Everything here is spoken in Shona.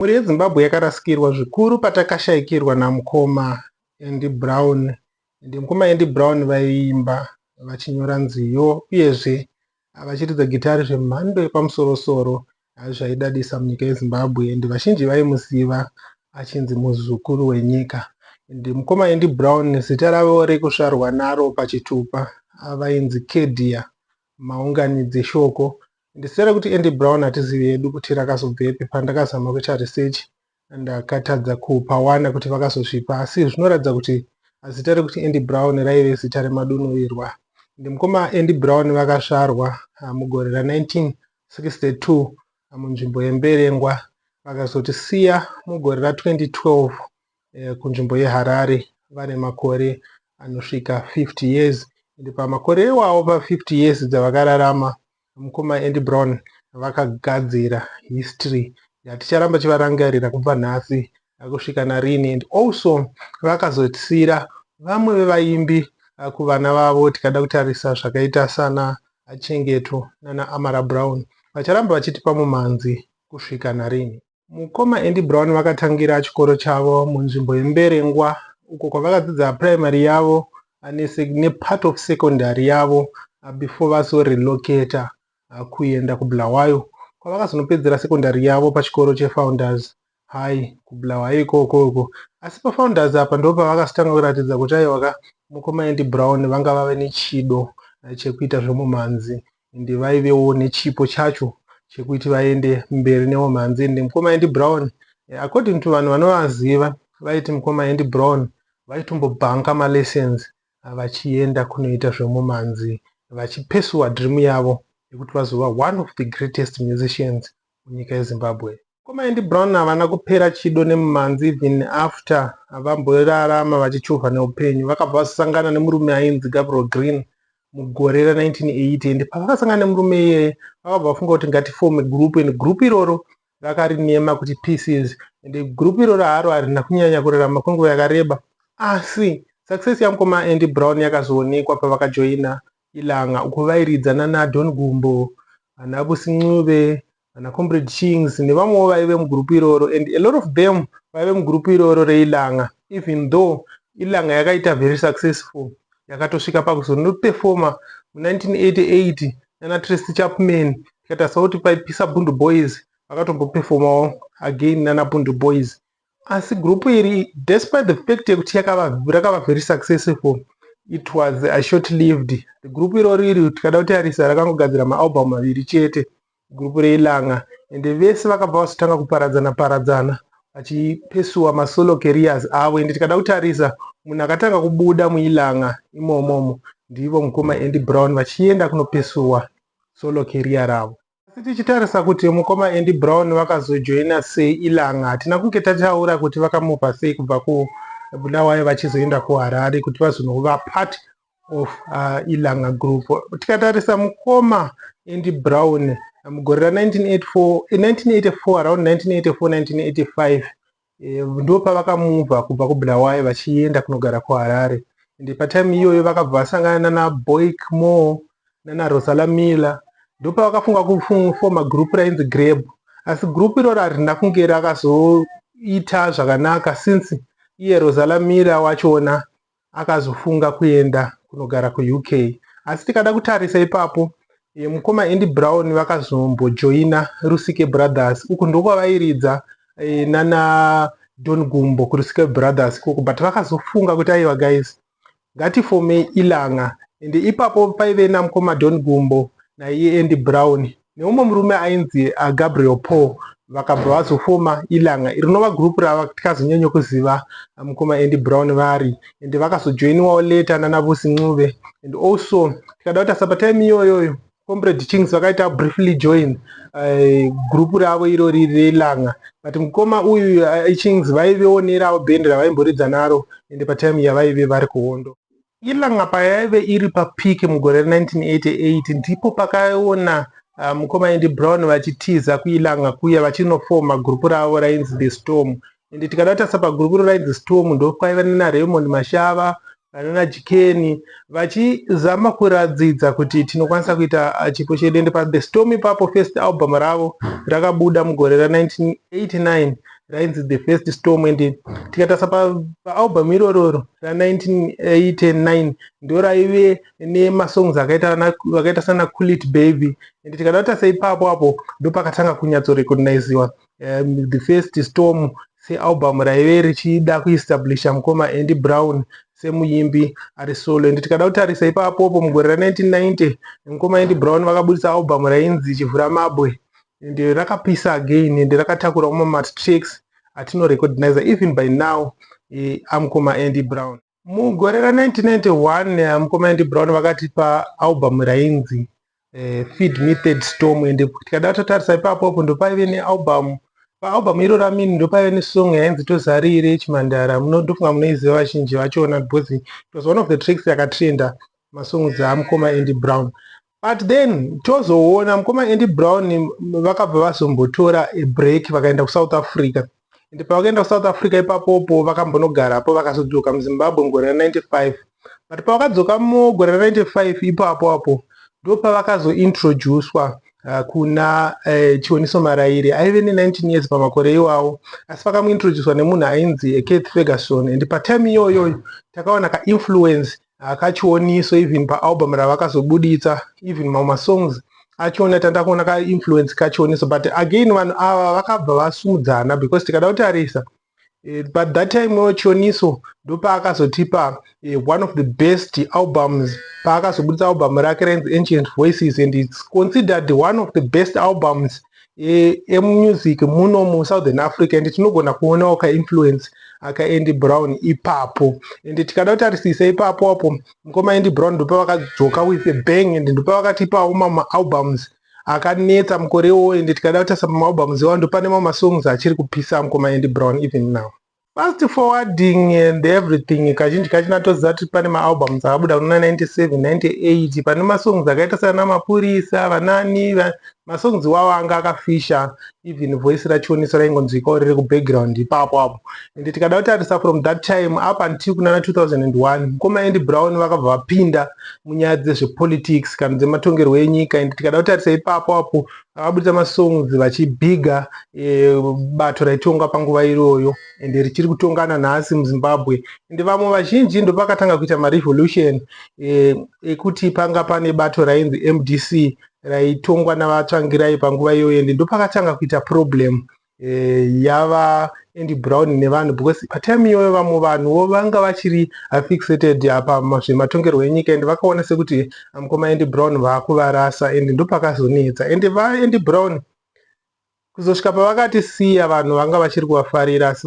Mhuri yeZimbabwe yakarasikirwa zvikuru patakashaikirwa namukoma Andy Brown. Ende mukoma Andy Brown vaiimba vachinyora nziyo uyezve vachiridza gitare zvemhando yepamusoro-soro zvaidadisa munyika yeZimbabwe and vazhinji vaimuziva achinzi muzukuru wenyika. And mukoma Andy Brown zita ravo rekuzvarwa naro pachitupa vainzi Kedia Maunganidze Shoko. Zita rekuti Andy Brown hatizivi hedu kuti rakazobvepi. Pandakazama kuita research ndakatadza kupawana kuti vakazozvipa, asi zvinoratidza kuti zita rekuti Andy Brown raive zita remadunhurirwa. Mukoma Andy Brown vakazvarwa mugore ra1962 munzvimbo yeMberengwa, vakazotisiya mugore ra2012 kunzvimbo yeHarare vane makore anosvika 50 years. Ende pamakore iwawo, pa50 years dzavakararama, mukoma Andy Brown vakagadzira history yaticharamba tichivarangarira kubva nhasi kusvika narini. And also vakazotisiyira vamwe vevaimbi kuvana vavo, tikada kutarisa zvakaita sana Chengeto nana Amara Brown, vacharamba vachitipa mumhanzi kusvika narini. Mukoma Andy Brown vakatangira chikoro chavo munzvimbo yeMberengwa, uko kwavakadzidza primary yavo nepart of secondary yavo before vazorelocata kuenda kuBulawayo, kwavakazonopedzera secondary yavo pachikoro cheFounders High kuBulawayo ikoko uko. Asi paFounders apa ndo pavakazotanga kuratidza kuti aiwaka, mukoma Andy Brown vanga vave nechido chekuita zvemumhanzi, ende vaivewo nechipo chacho chekuti vaende mberi nemumhanzi. Ende mukoma Andy Brown, according to vanhu vanovaziva, vaiti mukoma Andy Brown vaitombobhanga malessons vachienda kunoita zvemumhanzi, vachipursuer dream yavo yekuti vazova one of the greatest musicians munyika yeZimbabwe. Mukoma Andy Brown havana kupera chido nemumhanzi even after vamborarama vachichovha neupenyu. Vakabva vasangana nemurume ainzi Gabriel Green mugore ra1980, ende pavakasangana nemurume iyeye vakabva vafunga kuti ngatifome group, and group iroro vakarinema kuti Pieces. Ende group iroro haro harina kunyanya kurarama kwenguva yakareba, asi success yamukoma Andy Brown yakazoonekwa pavakajoina Ilanga, uko vairidza nana Don Gumbo, vana Busi Ncube, vana Comrade Chings nevamwewo vaive mugurupu iroro. And a lot of them vaive mugurupu iroro reIlanga, even though Ilanga yakaita very successful, yakatosvika pakuzonopefoma mu1988 nana Tracy Chapman. Tikatarisa kuti paipisa Bhundu Boys, vakatombopefomawo again nana Bhundu Boys. Asi gurupu iri, despite the fact yekuti rakava very successful, it was a short lived. Gurupu iroro iri, tikada kutarisa, rakangogadzira maalbum maviri chete, gurupu reIlanga, ende vese vakabva vazotanga kuparadzana paradzana vachipursuer masolo careers avo. Ende tikada kutarisa, munhu akatanga kubuda muIlanga imomomo ndivo mukoma Andy Brown, vachienda kunopursuer solo career ravo. Asi tichitarisa kuti mukoma Andy Brown vakazojoina sei Ilanga, hatina kunge tataura kuti vakamuvha sei kubva kuBulawayo vachizoenda kuHarare kuti vazonova part of Ilanga group. Tikatarisa mukoma Andy Brown mugore ra1984, 1984, around 1984 1985, ndo pavakamuvha kubva kuBulawayo vachienda kunogara kuHarare. Ende patime iyoyo vakabva vasangana nana Boyk Moore nana Rosala Miller, ndopavakafunga kufoma group rainzi Grab. Asi group iroro harina kunge rakazoita zvakanaka, since iye Rosala Miller wachona akazofunga kuenda kunogara kuUK. Asi tikada kutarisa ipapo, mukoma Andy Brown vakazombojoina Rusike Brothers, uku ndokwavairidza nana Don Gumbo kuRusike Brothers ikoko. But vakazofunga kuti aiwa guys, ngatifomei Ilanga. Ende ipapo paive namukoma Don Gumbo naiye Andy Brown neumwe murume ainzi Gabriel Paul. Vakabva vazofoma Ilanga, rinova gurupu rava tikazonyanya kuziva mukoma Andy Brown vari. Ende vakazojoiniwawo later nana Vusi Ncube. And also tikada kutarisa patime iyoyoyo, Comrade Chings vakaita briefly join gurupu ravo irori reIlanga, but mukoma uyu Chings vaivewo neravo bhendi ravaimboridza naro. Ende patime yavaive vari kuhondo, Ilanga payaive iri papeak mugore re1988, ndipo pakaona mukoma Andy Brown vachitiza kuIlanga kuya vachinofoma gurupu ravo rainzi The Storm. Ende tikada kutarisa pagurupu ro rainzi Storm, ndo kwaiva nana Raymond Mashava. Vanana Jikeni, vachizama kuradzidza kuti tinokwanisa kuita chipo chedu. Ende paThe Storm ipapo, first album ravo rakabuda mugore ra1989 rainzi The First Storm. And tikatarisa paalbum irororo ra1989, ndo raive nemasongs akaita sana Cool It Baby. And tikada kutarisa ipapo apo, ndo pakatanga kunyatsorecogniziwa The First Storm sealbum raive richida kuestablisha mukoma Andy Brown semuimbi ari solo. And tikada kutarisa ipapopo, mugore ra1990 mukoma Andy Brown vakabudisa album rainzi Chivhura Mabwe, and rakapisa again, and rakatakura mamwe matracks atinorecogniza even by now amukoma Andy Brown. Mugore ra1991 mukoma Andy Brown vakatipa album rainzi Feed Me Third Storm. And tikada kutotarisa ipapopo, ndopaive nealbum, paalbum iro ramini ndopaive nesong yainzi Tozarire Chimandara. Ndofunga munoiziva vazhinji vachona because it was one of the tracks yakatrenda, masongs amukoma Andy Brown. But then tozoona mukoma Andy Brown vakabva vazombotora break, vakaenda kuSouth Africa. And pavakaenda kuSouth Africa ipapopo, vakambonogarapo, vakazodzoka muZimbabwe mugore ra95. But pavakadzoka mugore ra95 ipapo apo, ndopavakazointroducwa kuna Chioniso Maraire aive ne19 years pamakore iwawo, asi vakamuintroducwa nemunhu ainzi Keith Ferguson. And patime iyoyo takaona kainfluence kaChioniso even paalbum ravakazobuditsa, even mamwe masongs achona tanda kuona kainfluence kaChioniso. But again, vanhu ava vakabva vasumudzana because tikada kutarisa, but that time Chioniso ndopaakazotipa one of the best albums, paakazobudisa album rake rainzi Ancient Voices, and it's considered one of the best albums emusic muno muSouthern Africa. And tinogona kuonawo kainfluence akaAndy Brown ipapo. And tikada kutarisisa ipapo apo, mukoma Andy Brown ndopavakadzoka with a bang, and ndopavakatipawo mamwe albums akanetsa mukore iwowo. And tikada kutarisa pamaalbums iwawo, ndopane mamwe masongs achiri kupisa mukoma Andy Brown even now. Fast forwarding and everything, kazhinji kachina toziva kuti pane maalbums akabuda kuna 97, 98, pane masongs akaita sana Mapurisa vanani. Masongs iwawo anga akafisha, even voice raChioniso raingonzwikawo riri kubackground ipapo apo. And tikada kutarisa from that time up until kunana 2001, mukoma Andy Brown vakabva vapinda munyaya dzezvepolitics kana dzematongerwo enyika. And tikada kutarisa ipapo apo, vakabudisa masongs vachibhiga bato raitonga panguva iyoyo and richiri kutongana nhasi muZimbabwe. And vamwe vazhinji ndopakatanga kuita marevolution ekuti panga pane bato rainzi MDC raitongwa navaTsvangirai panguva iyoyo, and ndopakatanga kuita problem yava Andy Brown nevanhu, because patime iyoyo vamwe vanhuwo vanga vachiri fixated apa zvematongerwo enyika, and vakaona sekuti mukoma Andy Brown vaakuvarasa, and ndopakazonetsa. And vaAndy Brown kuzosvika pavakatisiya, vanhu vanga vachiri kuvafarira, asi